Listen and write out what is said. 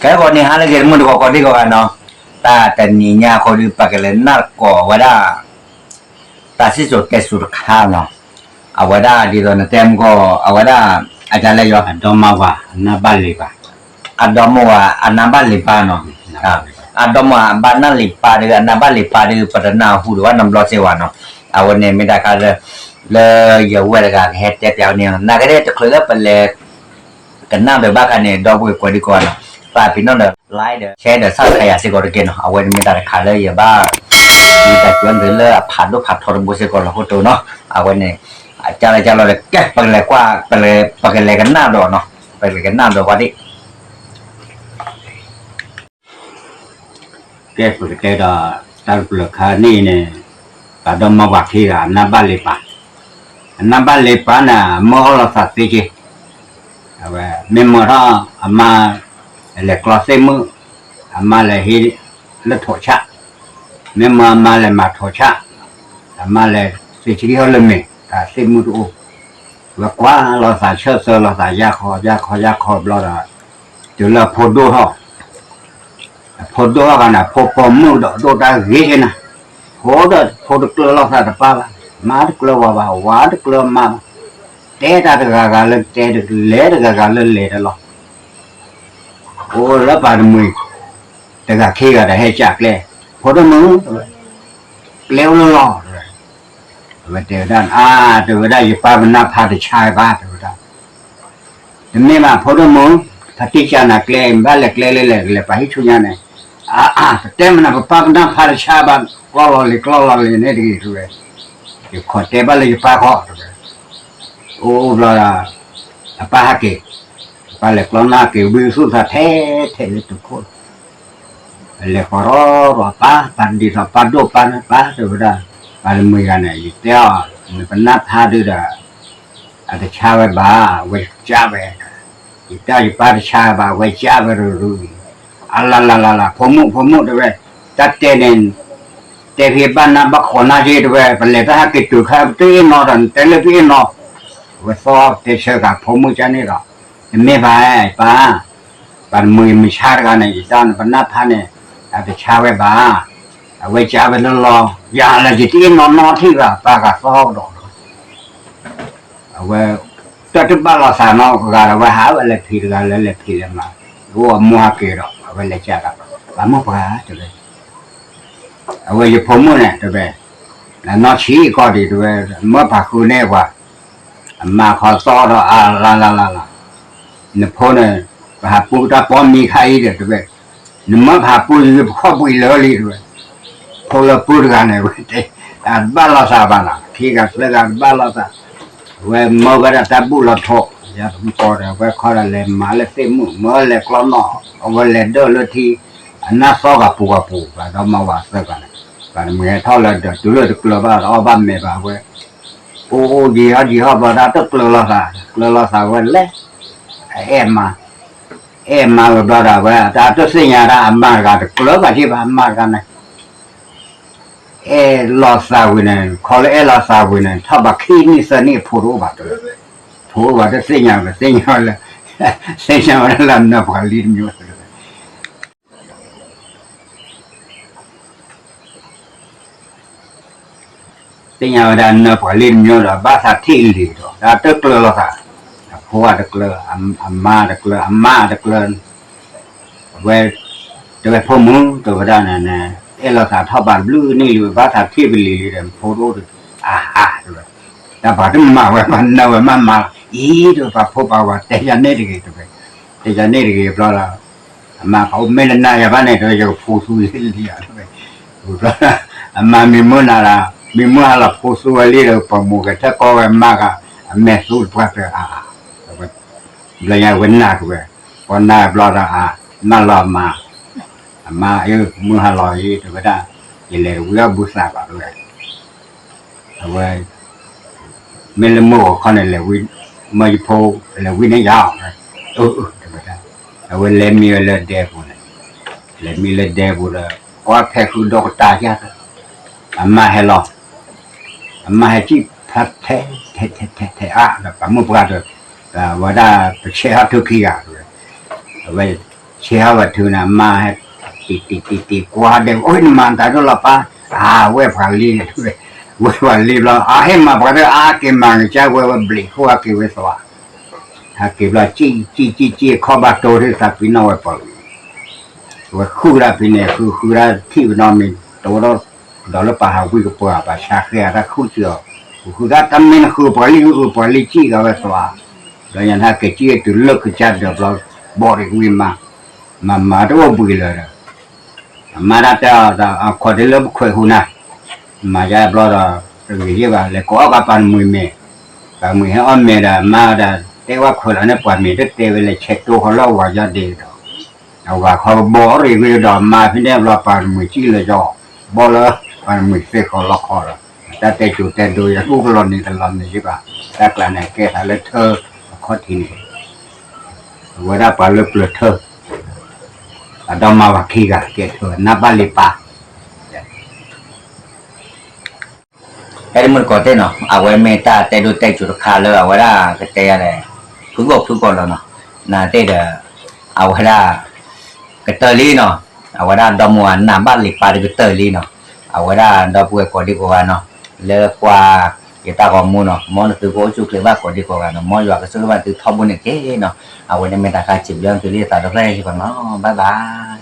ကဲ ဂီၤနံၤဟါလၢအဂ့ၤ တမုၢ်တကိး ကိးဒံကိးဂၤနီၤ, တၢ်တနံၤညါအဃိဒီး ပကလဲၤနၢ်ကိးဝဲဒၣ် တၢ်စံၣ်စိၤတဲစိၤတခါနီၤ, အဝဲဒၣ်ဒ်သိးနတဲမုၢ်ကီၢ် အဝဲဒၣ် အကလဲၣ်ယီၤ အဒီမါဝၤ အနၢ်ဘၣ်လံၤပၢ်, အဒီမါဝၤ အနၢ်ဘၣ်လံၤပၢ်နီၤ, အဒီမါဝၤ အဘၣ်နၢ်လံၤပၢ်ဒီး အနၢ်ဘၣ်လံၤပၢ်ဒီး ပတနၢ်ဟူဒီးဝဲနီတဘျီစ့ၢ်ကီးနီၤ, အဝဲန့ၣ်မ့ၢ်တၢ်ခါလၢ လၢယဝဲၢ်တဂၤကဟဲတဲပျးဝဲန့ၣ်နီၤ, နာ်က့ဒ်တချုးလၢပလဲၤ ကနၣ်ဒီးဘၣ်ခါန့ၣ် ဒီပုၢ်ဝဲၢ်ကိးဒံကိးဂၤနီၤ, သးပ့ၤနီၣ်ဒီး like ဒီး share ဒီး subscribe ယၤစ့ၢ်ကီးတက့ၢ်နီၤ, အဝဲန့ၣ်မ့ၢ်တၢ်တခါလၢယဘၣ် မ့ၢ်တၢ်ကွၢ်နုာ်လၢအဖးဒိၣ်ဖးထီတဘိစ့ၢ်ကီးလီၤ အဃိတနီၤ, အဝဲန့ၣ် အကၢ်လၢကၢ်လီၤဒီး ကဲ ပကလဲၤကွၢ် ပကလဲၤကနၣ်ဒီးနီၤ, ပကလဲၤကနၣ်ဒီးဝဲဒၣ် ကဲ ပကတဲဒီး တၢ်တဖျၢၣ်ခါန့ၣ်န့ၣ် ပှၤဒီမါဝၤခံဂၤ အနၢ်ဘၣ်လံၤပၢ်, အနၢ်ဘၣ်လံၤပၢ်န့ၣ် အမၢအီၣ်လိာ်သးသ့က့ၤ, အဝဲ မ့ၢ်မၢထီၣ်အမါ လဲၤကျီသ့ၣ်မုၣ်, အမါလဲၤဟံးလၢထိးဆၣ်, မ့ၢ်မၢအမါလဲၤမၤထိးဆၣ်, အမါလဲၤသ့ဆံဟီၣ်လၢမ့ၢ် တၢ်သ့ၣ်မုၣ်တအိၣ်, ဝဲကွၢ်လိာ်သးဆၢၣ်သၢလိာ်သး ယၢ်ခီယၢ်ခီယၢ်ခီဘျီဒီး တုၤလၢအဖိဒိၣ်ထီၣ် အဖိဒိၣ်ထီၣ်ဂၤန့ၣ် အဖိပိာ်မုၣ်ဒီးဒိၣ်တၢ်ဂ့ၤက့ၤနၤ, ဖိဒီးဖိတကျၢၤလိာ်သးတပၢ်ဘၣ်, မါတကျၢၤဝၤဘၣ်, ဝၤတကျၢၤမါဘၣ်, တဲတၢ်တဂၤဂၤလၢတဲဒီး လဲၤတဂၤဂၤလၢလဲၤဒီးလီၤ, အိၣ်လၢပှၤတမှံၤ တဂၤခံဂၤဒီးဟဲကၢ်ကျဲ, ဖိဒိၣ်မုၣ် တဲဝဲ, ကျဲအိၣ်လၢလီၤ တဲဝဲ, အဝဲတဲဝဲဒၣ် အါ တဲဝဲဒၣ် ယပၢ်ပနၢ်ဖးတဆါဘၣ် တဲဝဲဒၣ် တမ့ၢ်ဘၣ် ဖိဒိၣ်မုၣ်, ဖါတံၢ်ကၢ်နၤကျဲ ဘၣ်လဲၤကျဲလၢလဲၤ ကလဲၤပာ်ဟံၣ်ဆူညါန့ၣ်, အါအါ ပတဲမနုၤ ပပၢ်ပနၢ်ဖးတဆါဘၣ်, ကျီလီၤလံၤကျီလီၤလံၤန့ၣ်တဂ့ၤ တဲဝဲ, ယခိးတဲဘၣ်လၢယပၢ်ခီ တဲဝဲ, အိၣ်ဘျီဒီး အပၢ်ဟဲက့ၤ, ပၢ်လဲၤကျီနၢ်က့ၤ ဝံသူၣ်သးထဲထဲလၢတခိၣ် လဲၤဃီၤထီၣ်ဒီးပၢ်, ပၢ်ဒ်သိးပၢ်ဒိၣ်ပၢ်န့ၣ် ပၢ်တဲဝဲဒၣ်, ပှၤတမှံၤဂၤန့ၣ် ယတဲအီၤ နပနၢ်ဖးဒုဒီး အတဆါဝဲဘၣ်, အဝဲကၢ်ဝဲ, ယတဲယပၢ်တဆါဘၣ် အဝဲကၢ်ဝဲရူၤရူၤအံၤ, အလၤလၤလၤလၤ ဖိမုၣ်ဖိမုၣ်တဲဝဲ, တၢ်တဲန့ၣ် တဲဖဲဘၣ်နၢ်ဘၣ်ခိးနၢ်က့တဲဝဲ, ပလဲၤတၢ်ဟဲက့ၤတုၤခါ ပတအ့ၣ်နီၤဒီး နတဲလၢပအ့ၣ်နီၤ, အဝဲသီတဲဆၢကၤဖိမုၣ်ကၢ်န့ၣ်ဒီး, တမ့ၢ်ဘၣ်ပၢ် ပှၤတမှံၤမုၢ်ဆါတဂၤန့ၣ် ယတဲနပနၢ်ဖးန့ၣ် အတဆါဝဲဘၣ်, အဝဲကၢ်ဝဲလၢလီၤ, ယၤလၢယတအ့ၣ်နီၤနီထံၣ်ဘၣ် ပၢ်ဂၤသီကဒီးဒီး အဝဲ တၢ်တဘၣ်လိာ်သးနီတဂၤဒီး အဝဲဟးဝဲလဲၤဖံးတဂၤလၢလဲၤဖံးလဲၤမၤ, အိၣ်အမိၢ်ဟဲက့ၤဒီး အဝဲလဲၤကၢ်ဒီး, ပှၤမိၢ်ပှၢ်တဲဝဲ, အဝဲယဖိမုၣ်န့ၣ်တဲဝဲ, နီၢ်ဆံးကီၢ်ဒံးတဲဝဲ, မၢဖးဃုန့ၢ်ပှၤ, အမါခီသီဒီးအါလါလါလါလါ, နဖိန့ၣ် ပဟးပူတၢ်ပိာ်မံၤခါအံၤဒီးတဲဝဲ, နမၢပဟးပူယပခီၣ်ပှံာ်လၢလံတဲဝဲ, ဖိလၢပူတဂၤန့ၣ်ဝဲတဲ, အတဘၣ်လိာ်သးဘၣ်နီၤ, ခံဂၤသၢဂၤတဘၣ်လိာ်သး, အဝဲမၢဝဲဒၣ်တၢ်ဘူၣ်လီၤထိး, ယၤတမူကီၢ်ဒီး အဝဲခီဒီးလဲၤမၤလၢသ့ၣ်မုၣ် မၢလဲၤကျီနီၣ်, အဝဲလဲၤဒၢၣ်လၢထံ, အနၢ်သီကပူၤကပူၤ ပှၤဒီမါဝၤသၢဂၤန့ၣ်, ပှၤတမှံၤဟဲထီၣ်လၢဒီးတုၤလၢတကျၢၤဘၣ်ဒီးအီၣ်ဘၣ်မဲာ်ဘၣ်ဝဲ, အိၣ်အိၣ်ယံာ်ဟီယံာ်ဟီဘျီဒီးတကျၢၤလိာ်သး, ကျၢၤလိာ်သးဝဲလဲၤ, အအဲၣ်မါ အဲၣ်မါဝဲဘျီဒီး အဝဲတၢ်တသ့ၣ်ညါဒၣ်အမါတဂၤတကျၢၤဘၣ်က့ဘၣ် အမါတဂၤန့ၣ်, အဲၣ်လိာ်သးဝံၤန့ၣ် ခီလၢအဲၣ်လိာ်သးဝံၤန့ၣ် ထီၣ်ဘးခံနံၣ်သၢနံၣ်အဖိတအိၣ်ဘၣ်တဲဝဲ, ဖိအိၣ်ဘၣ်တသ့ၣ်ညါဝဲ သ့ၣ်ညါဝဲလၢ သ့ၣ်ညါဝဲလၢအနၢၤပှၤလံတမံၤ သ့ၣ်ညါဝဲဒၣ်နၢၤပှၤလံတမံၤဒီး ဘၣ်သးထံၣ်လံၤဒီး တၢ်တကျၢၤလိာ်သး, အဖိအတကျၢၤ, အမါတကျၢၤ, အမါတကျၢၤ, အဝဲ တဲဝဲဖိမုၣ် တဲဝဲဒၣ်န့ၣ် အဲၣ်လိာ်သးထီၣ်ဘးဘျုးနံၣ်လံ ဘၣ်သးထံၣ်ပလံၤလံဒီး ဖိတအိၣ်ဒီး အါအါ တဲဝဲ, တၢ်ပှၤတမၤဝဲ ပှၤနၢၤဝဲမးမးလီၤ, အံၤ တဲဝဲ ပှၤဖိပှၤဝၤတဲယၤန့ၣ်တဂ့ၤ တဲဝဲ, တဲယၤန့ၣ်တဂ့ၤဘျီဒီး အမါ ပအိၣ်မ့ၢ်တနာ်ယၤဘၣ်န့ၣ် တဲဝဲ ယကဖိဆူယလံယၤ တဲဝဲ, အမါမံမုၢ်နၤဒီး မံမုၢ်ဟါလီၤဖိဆူဝဲလံဒီး ပမိၢ်ကထၢၣ်ကီဝဲမါဂၤ အမဲာ်သူတပှၢ်တၢၢ်အါအါ, ဘျီညါဝဲနၢ်ကဝဲ, ပှၤနၢ်ဘျီဒီးအါ, နၢ်လီၤမါ, အမါဧၢ မုၢ်ဟါလီၤအံၤ တဲဝဲဒၣ်, ယလဲၤတဝံၤအီၣ်ဘုသးဘၣ် တဲဝဲ အဝဲ မ့ၢ်လၢမုၢ်ဂီၤခီန့ၣ် လဲၤဝံ, မၢယဖိ လဲၤဝံန့ၢ်ယၤ, အၢ တဲဝဲဒၣ်, အဝဲလဲၤမံဝဲလၢဒဲပူၤန့ၣ်, လဲၤမံလၢဒဲပူၤဒီး ကွၢ်ဖဲဃုဒီကတၢၢ်ယၤ, အမါဟဲလီၤ, အမါဟဲစံၣ်ဖျါထဲ ထဲထဲထဲထဲအါ ဒီးပှၤမိၢ်ပှၢ်ဒီး ဝဲဒၣ်ပဆဲးဟီၣ်ထုခံဂၤ တဲဝဲ, အဝဲ ဆဲးဟီၣ်ဝဲထုးန့ၣ် အမါဟဲ တံၢ်တံၢ်တံၢ်တံၢ်ကွၢ်ဒီး အိၣ်နမၤတၢ်ဒိၣ်လီၤပၢ်, အဝဲပှၤလံ, ဝဲပှၤလံဘျီ အဟဲမၤပှၤတၢ်အါက့ၤမၤကစၢ်ဝဲ ဝဲဘျံးခိၣ်ဟဲက့ၤဝဲသွး, ဟဲက့ၤဘျီ ကံၣ်ကံၣ်ကံၣ်ကံၣ် ခီၣ်ဘၣ်တိၢ်ထံသးပံၤနီၣ်ဝဲပှၤလံ, ဝဲဃုဒၣ်ဖဲန့ၣ် ဃုဃုဒၣ်ထံၣ်ဝဲနီတမံၤ တိၢ်ဒီး ဒီးလၢပှၤဟးဝံကပၤ ပှၤဆါဃဲအတၢ်ဃုစၢၤအီၤ, ဃုဃုဒၣ်တၢ်မ့ၢ်နဃုပှၤလံ ဃုပှၤလံကံၣ်ကဝဲသွး, ဒီးညါဟဲက့ၤကံၣ်တုၤလၢကစၢ်ဒၢးဘျီ ဘီၣ်ရံၣ်ဝံမါ, မၤမၤတအိၣ်ဘှံးလၢၤဒီး အမါတၢ်တဲအီၤ အခီၣ်ဒ့လၢပခွဲးဟူနၤ, မၤယါဘျီဒီး တဂ့ၤယဲၢ်ဘၣ် လဲၤကိးအီၣ်ကပၤနမှံၤမ့ၢ်, ပၤမှံၤဟဲအီၣ်မ့ၤဒီး အမါဒီး တဲဝဲခွဲးလီၤန့ၣ် ပှၤမ့ၢ်တတဲဝဲလဲၤဆဲးတိၢ်ဃီလၢအဝၤယီၢ်ဒ့ဒီး, အဝၤခီဘီၣ်ရံၣ်ဝံဒီး အမါဖဲန့ၣ်ဘျီ ပၤနမှံၤကံၣ်လၢယီၤ, ဘီၣ်လၢပၤနမှံၤသ့ၣ်ဃီလီခီဒီး တၢ်တဲစိၤတဲဒိယဲၢ် အိၣ်ကလီၤနံၤကလီၤနံၤယဲၢ်ဘၣ်, တၢ်ကျါန့ၣ် ကဲသးလၢထၢအခီၣ်ထံးန့ၣ် အဝဲဒၣ်ပှၤလၢပျၢၤထၢ အဒီမါဝၤခံဂၤကဲထၢနၢ်ဘၣ်လံပၢ်, အဲၣ်ဒိးမုၢ်တကိးသ့ၣ်နီၤ အဝဲမ့ၢ်တၢ်တဲဒိတဲကၠိတခါလၢအဝဲဒၣ်ကတဲယၤလဲၣ်, ဖုကီၢ်ဖုကီၢ်လီၤနီၤ, နသ့ၣ်ဒီး အဝဲဒၣ် ကတၢၢ်လံနီၤ, အဝဲဒၣ်ဒီမါဝၤနၢ်ဘၣ်လံပၢ်တကတၢၢ်လံနီၤ, အဝဲဒၣ်ဒီပုၢ်ဝဲၢ်ကိးဒံကိးဂၤနီၤ, လၢကွၢ်ယတၢ်ဂီၤမူနီၤ, မ်နသုကအိၣ်ဆူၣ်အိၣ်ချ့ဘၣ်ကိးဒံကိးဂၤနီၤ, မ်ယွၤကဆိၣ်ဂ့ၤဘၣ်သုထီဘိန့ၣ်တက့ၢ်နီၤ, အဝဲန့ၣ်မ့ၢ်တၢ်ခါဆံးဘျုးသုလံသးဒီဖျၢၣ်ဟ့ၣ်ပှၤနီၤ, ဘၣ်ဘၣ်.